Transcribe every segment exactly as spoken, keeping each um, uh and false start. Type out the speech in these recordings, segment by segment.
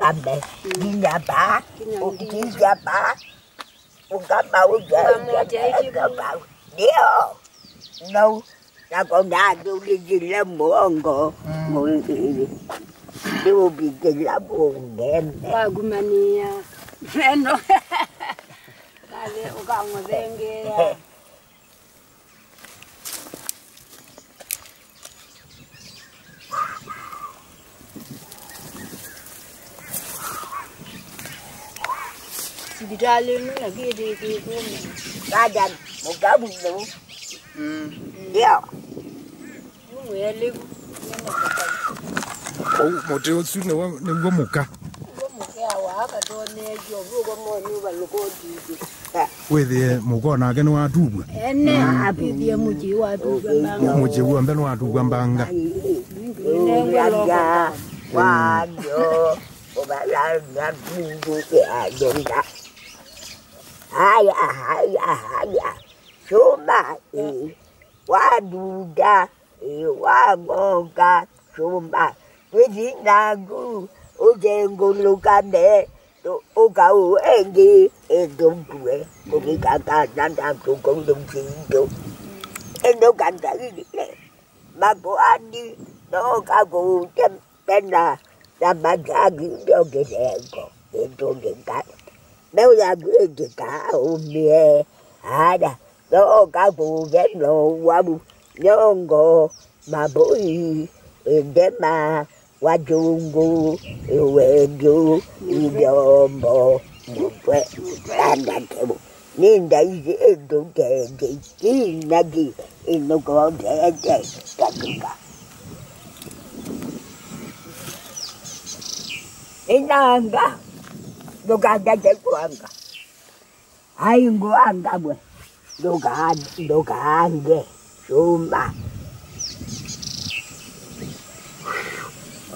Ame, nginya vaa, nginya vaa, ũkama ũja, ndio, no, nakona andũ ũlĩkĩle mũongo, mũĩkĩĩe, nĩũvikĩla mũngeme. Wagumanĩa meno. Kale, ũkamũthengeea. Sivitalĩ ĩno na kĩtĩkĩtũme. Kaja mũkavu nũu. Mm. Ndio. Nĩ mwĩelevu. Ũu mũtĩ ũsu nĩw'o, nĩw'o mũka. Nĩw'o mũka wa akatoneetye ũvuko moni ũvalũka ũtithĩ. Wĩthĩe mũka o nake nĩwatuvw'a. Ene, wĩthĩe mũkyĩ watuvw'a mbanga. Mũkyĩ w'onthe nĩwatuvw'a mbanga. Nĩnengwa loko. Wanjo, ũvalanya mbindu ya jonda. Haya, haya, haya. Suma, ĩ, waduda, ĩ, wang'onga, suma. Wĩthi naku, ũtengũlũkane. Ũkaũ engĩ ĩthũkue kũvika kana na tũkũndũ kĩitũ. Ĩndĩ ũkandaile makoani no kakũũte tena na mataki ndio kĩlengo ĩtũlĩka. Mbeũ yaku ĩngĩkaũmĩe, ala no kakũũve no wavu nyongo. Mavũi, ĩndema, wakyungu, ĩwendu, ĩyombo, mũtwe, tandakevu. Nĩ ndaithĩ ĩndũ ndenge itinaki ĩnũkotete katũka. Ĩnanga, ndũkandate kwanga. Ai ngũanga we, ndũka-, ndũkaange syũmba.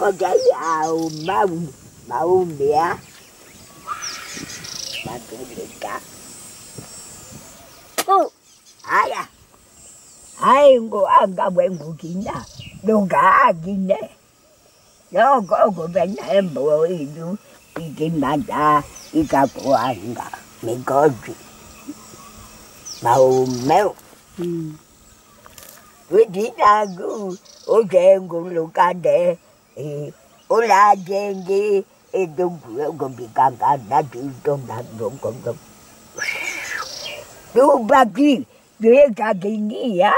Otai aũmau maũmbĩa matũlĩka. Aya, ai ngũanga we ngũkinya, ndũkaakine. Yoko kũvenya emboo isu ikĩmata ikakũanga mĩkoti maũmeu. Mm. Wĩtinaku ũtengũlũkane, ĩ, ũlajengi ĩthũkue kũvikanga na tito na thũkũthũ. Tubaki twĩka kĩngia.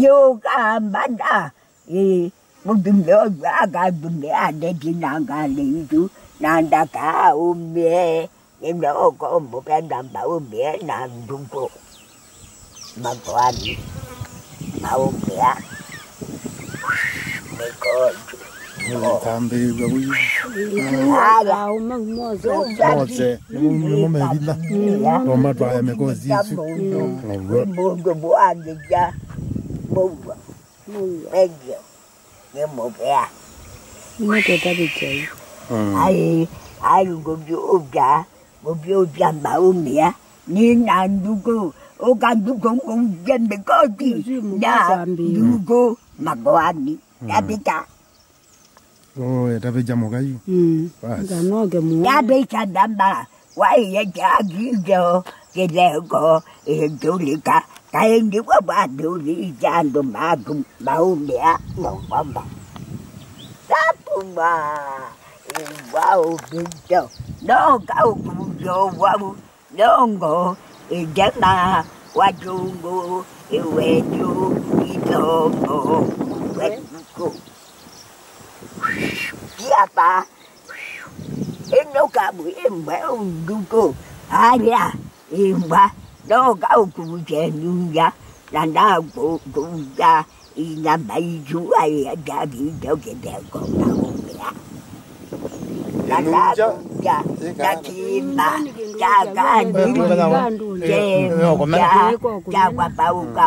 Yũka mbata, ĩ, mũtumĩa ũsu akatumĩa ndeto na ngalĩ isu, na ndakaaũmĩe, nĩnooka ũmũvenda maũmĩe na nduku. Makoani, maũmĩa, mĩkonju. Ũkambĩĩw'a ũyu. Aya. Mose, nĩmo, nĩmo mevitha. Mm. No matwae mĩkosi isu. Mm. Nĩw'o. Mũndũ mwangĩkya mũuo. Mũuo. Nĩkyo. Nĩ mũvea. Nĩtũtavĩkya yu. Mm. Ai, ai ngũvyũvya, ngũvyũvya maũmĩa. Nĩ na nduku, ũka nduku ngũvye mĩkoti. Nduku, na nduku makoani. Mm. Ndavĩka. Oh, etavĩkya mũka yu. Mm. Bas. Nganoke mũno. Ndavĩkya ndamba, waĩye kyakityo kĩtheko ĩtũlĩka. Kaĩ ndiwe watũlĩkya andũ maku maũmĩa nongoma. Sapuma, ĩwa ũvĩto. Noka ũkuvyo wau. Nyongo, ĩngema, wakyungu, ĩwenyu, ithombo, wenuku. Piapa, ĩno kamu ĩmwe ũnduku, alya, ĩmbwa, noka ũkuvye nyuya, na ndakũkuya. Inyama isu aĩete kĩtheko kĩtheko maũmĩa. Kana kũkya na kĩma kya kandini kya kwambaũka.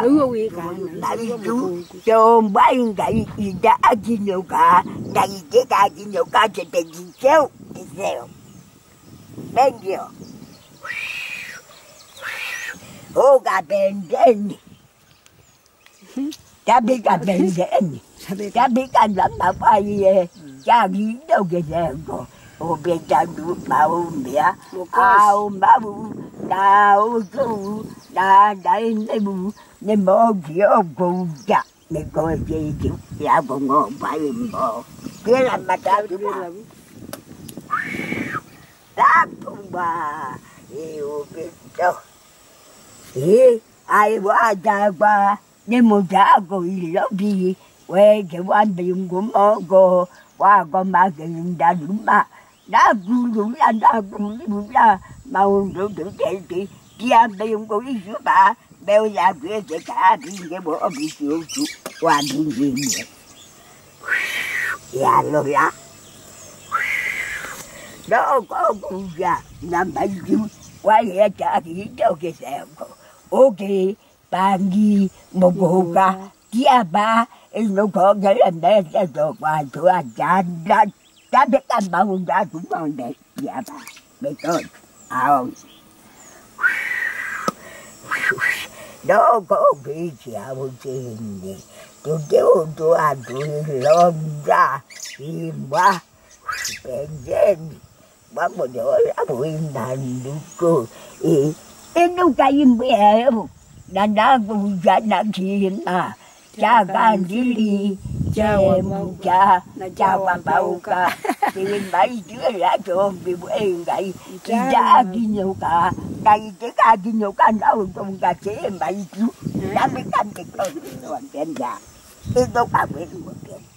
Na isu kyombwa ingai itakinyũka, na itikakinyũka kĩteki kĩu kĩseo. Thank you. Ũkapendeni. Tabika pembeni. Tabika. Tabika na mavaie. Kyakindo kĩtheko. Ũvĩtanu maũmbĩa, aũmbavu, na ũthũu, na ndaĩmĩvu, nĩmokie ũkũuta mĩkosi ĩsu ya kũng'omba ĩmbo. Kĩla matatuma. Tatuma ĩũvĩto. Ĩ, aĩ watakwa. Nĩ mũtako ilovi, wekewa mbingũ moko, wakoma kĩnda luma. Ndakulula, ndakulula, maũndũ tũteti, tia mbingũ isu va, mbeũ yaku ĩtĩkaa vingĩ wovisi ũsu wavingĩmwe. Yalola. Noko kuya na maitu, wayeta kĩito kĩseko. Okay. Pangi, mũkũka, tiaba, ĩnũkongele mbeca tũkwatũa tanda, tandĩka maũndũ aku monthe, tiaba, mĩtoti, ao. Ndoko kwĩkĩa ũtĩnĩ, tũtĩ ũndũ andũ ilonda, imbwa, penjeni. Mwa mũthenya ũla wĩ na ndukũ, ĩ, ĩnũka imbwĩa evu, na ndakũvya na kĩĩma kya kandili, kya wambaũka, na kya wambaũka. Kĩĩma isu ĩla kyombiwe ĩ Ngai, itakinyũka, na itikakinyũka, ndaũtũnga kĩĩma isu, na mĩkandĩko yonthe nda, ĩnũka kwĩ mũthenya.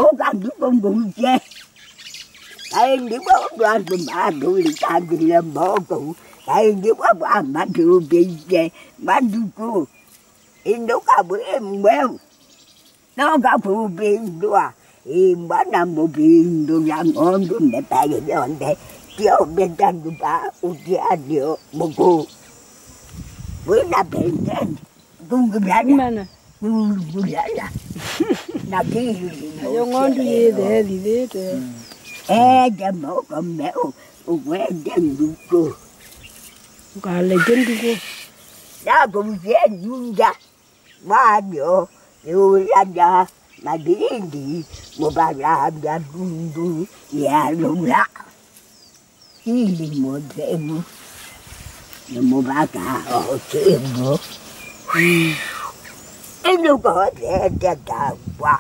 Ũka ndikũngũkye. Kaĩ ndiw'a ũndũ andũ matũlikangile moko. Kaĩ ndiw'a bwa matũmbĩie matukũ. Ĩndũka wĩ mweũ. Noka kũvĩndũa ĩmbwa na mũvĩndũla ng'ondu mĩpaĩ yonthe, tyo mĩtanduva ũtianĩo mũkũũ. Wĩna pendeni, kungulala, kungulala, na kĩlimo. Nayo ng'ondu yĩtheethithĩte. Ete moko meũ, ũkwete ndukũ. Ũkaleke ndukũ. Nakũvye nyunda. Mwanyo, yũlanya, malindi, mũvalambya ndundu, yalũla. Ili mũtheu, nĩ mũvaka o kĩmũ. Ĩndĩ ũkothete takwa.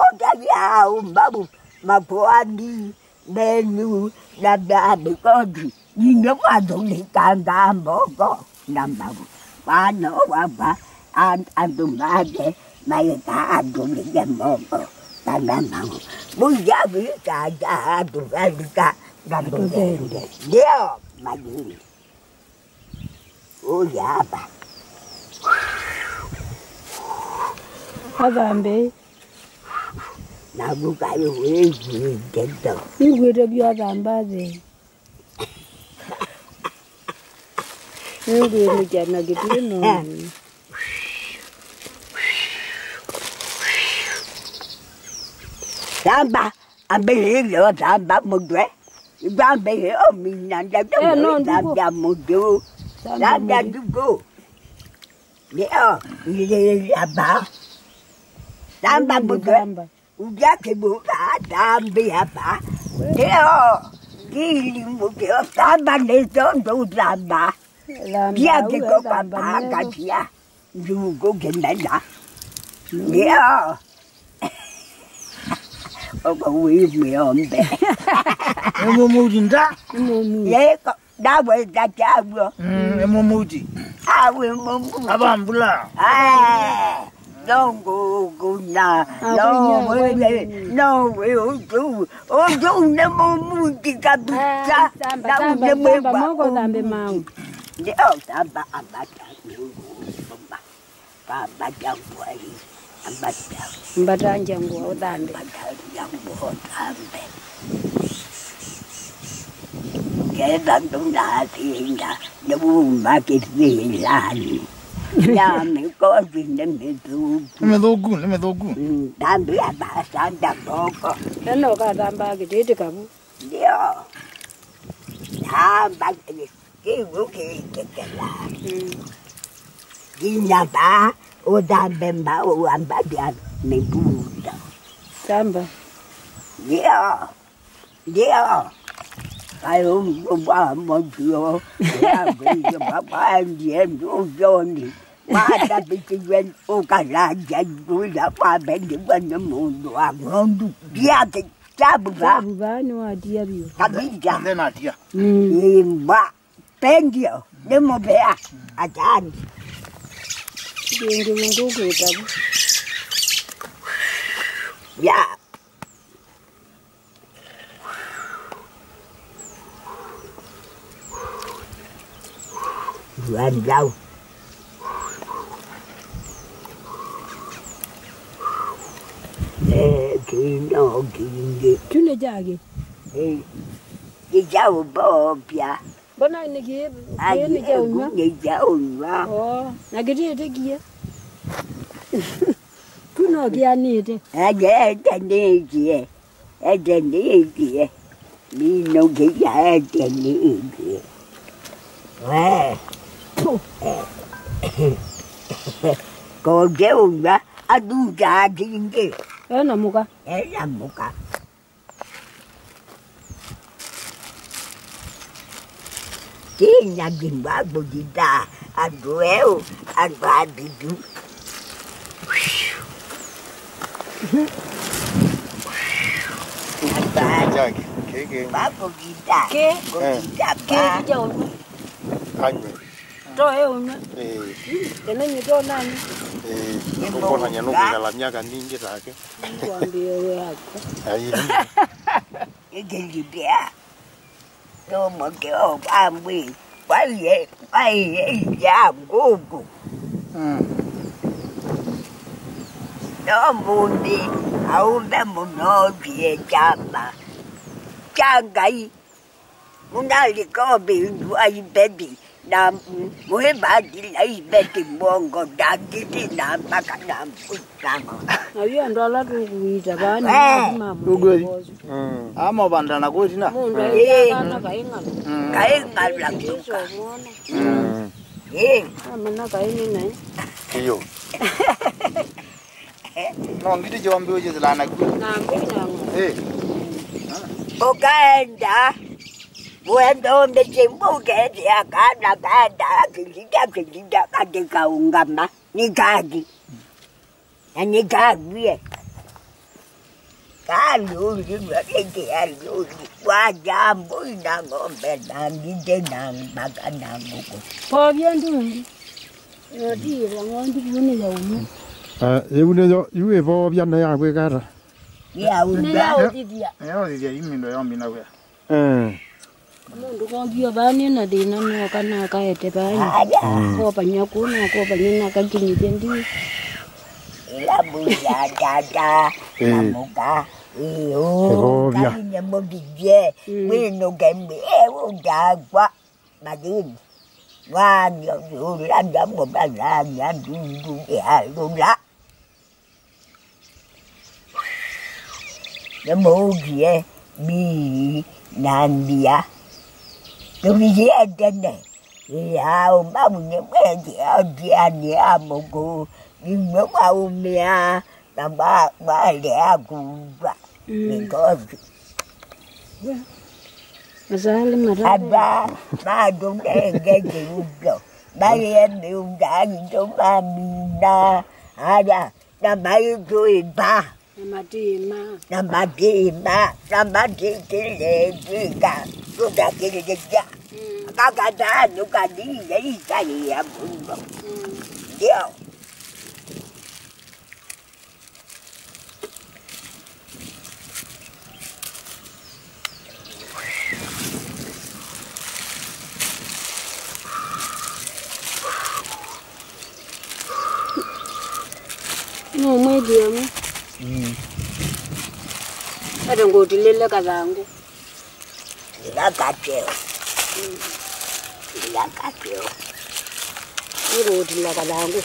Ũtavya ũmbavu, makoani, menyu, na, na mĩkoti, inyuĩ mwatũlĩkangaa moko na mavu. Mwana wakwa, an-, andũ make maĩka atũlĩke moko kana mavu. Mũiavĩkanga atũvalika na tũthende. Ndio malili. Ũyava. Athambe. Navuka wĩw'ĩte ndeto. Nĩngwĩte vyũ athamba athe. Nĩngwĩnĩkya na kĩtĩno. Thamba. Ambĩlĩlye ũthamba mũtwe. Ndambĩlĩlye ũmina ndeto. Eh, no, ũthambya mũtwe. Thambya mũtwe. Ndio, ilĩlya ba. Thamba mũtwe. Thamba. Ũya kĩvũva, thambĩa ba. Ndio, kĩlimũ kĩo, thamba nĩ tondũ thamba. Thamba, ndia kĩko kwa thamba ba nĩvo. Katia. Ndugu kĩmena. Ndio. Oko wĩ mwĩombe. Nĩ mũmuti nda? Nĩ mũmuti. Yeko, ndaweta kyaw'o. Mm, nĩ mũmuti. Awe mũmuti. Ava mbula. Eh, no ngũkũna. No wĩwe, no wĩ ũtũ. Ũtũ nĩ mũmuti kabisa. Ah, samba, na samba, nĩ samba, moko thambe mau. Ndio, samba ambata. Nĩ ngũkũna. Vambata ngũa ĩ, ambata. Ambata ngya ngũa ũthambe. Ambata ngya ngũa ũthambe. Ketha ndũnathĩna, nĩwuma kĩvĩlanĩ. Ya mĩkothi nĩ mĩthũku. Nĩ mĩthũku, nĩ mĩthũku. Mm, thambĩa vasa nda moko. Ena ũkathamba kĩtĩtĩ kavu. Ndio. Thamba kĩu kĩkekela. Mm. Nginya vaa, Ũthambe mbaũ wambate mĩvunda. Tamba. Ndio. Ndio. Kaĩ ũmũvwa mũtio. Yangĩie mabandie ndũvyonĩ. Watavĩtiwe ũkalaja ndũla wavendiwe nĩ mũndũ wa ng'ondu. Ndiakĩ. Tabu ba. Tabu ba nĩ watia biũ. Kabisa. Nde natia. Mm. Imba. Pendio. Nĩ mũvea. Atani. Ndĩngĩ mũndũ ũkwĩtabu. Ya. Ndwandau. Eh, kĩno kĩngĩ. Kyu nĩ kyakĩ? Eh, nĩ kya ũvovya. Mbona nĩ kĩ-, kĩ nĩ kya ũnywa? Nĩ kya ũnywa. Oh, na kĩtĩtĩkie. Kyu no kĩanĩte. Aje etanĩtie. Etanĩtie. Ninũkĩya etanĩtie. We. Pu. Koke ũnywa athungaa kĩngĩ. Ena mũka. Ena mũka. Kĩnya kĩmba kũthitha andũ eũ, andũ athithu. Andũ athithu. Kĩmba kũthitha. Kĩ? Kũthitha kĩ ba. Kĩ kya ũnywa. Anywe. Toe ũnywe. Ĩĩ. Tene nyie tonani. Ĩĩ. Nĩkwonany'a nũkwĩkala myaka mingĩ take. Nĩkwambĩĩa wĩa wakwa. Ai. Ĩkĩlipĩa. Nũmũkeo kwa mwĩ. Kwaiye, kwaiye ya ngũkũ. Mm. No mũndĩ aũmbe mũno kie kyama kya Ngai. Mũnalika ũvĩndũ aibeti na mwĩvatila ibeti mwongo ndangĩti na mbaka na mbũi na ng'ombe. Na yu andũ ala tũkũita vaa nĩ Eh. Mathi ma Tũkweli. Mũthemba ũsu. Mm. Ama ũvandana kũtina. Mũndũ Eh. Aitana kaĩ ng'ala. Mm. Kaĩ ng'ala Ĩĩ, tũka. Ĩĩ. Amena kaĩ nĩ naĩ. Iyo. No ngiti kyombi ũyĩthĩlaa naku. Na ngũi na ng'o. Eh. Ũkaenda wendo mĩtĩmbu ũkethĩa kana kaenda kĩlinda kĩlinda katĩ kaũngama nĩ kaki. Na nĩ kakwie. Kalũlilwe nĩkĩ alũli kwa jambũi na ng'ombe na ngitĩ na mbaka na ngũkũ. Povya ndungi. Notĩĩla ng'ondu kũu nĩ yaumũ. Ah, yĩu nĩyo, yu ĩvovya na ya kwĩka ata? Ya ũmba. Nĩ ya ũthithia. Nĩ ya ũthithia yu mĩndo ya ũmina wĩa. Eh. Mũndũ kokie vaa nĩ na thĩna, nooka nakaete vaa. Aya. Mm. Kopany'a kũu, nakopany'a nakakinyĩthya ndi. Ĩla mbuya tata, Eh. Na mũka, ĩũ, Ĩvovya. Kainye mũvithye, Mm. Wĩnũke mbĩ, eũndakwa, mathĩni. Wany'o, ũla ndamũvathany'a ndundu, ĩalũla. Nĩmũkie mbii na mbia. Tũvikie tene. Ĩao maunye mweke atiani a mũkũ. Nĩmwe mwaumĩa na mwa-, mwalea kũva. Mm. Mĩkosi. Masalĩ matata. Ata matũnenge kĩuko. Maĩe mĩũnda itũ mamina. Aya. Na maitũĩva. Na matĩma. Na matĩma. Na matĩkĩle twĩka tũtakĩlĩkya. Mm. Kakatanũ kanine ikaĩa mũno. Mm. Ndio. Nũmwĩthie mwe. Mm. Ate ngũtilĩle kathangũ. Ĩla kateo. Mm. Ĩla kateo. Ngũtila kathangũ.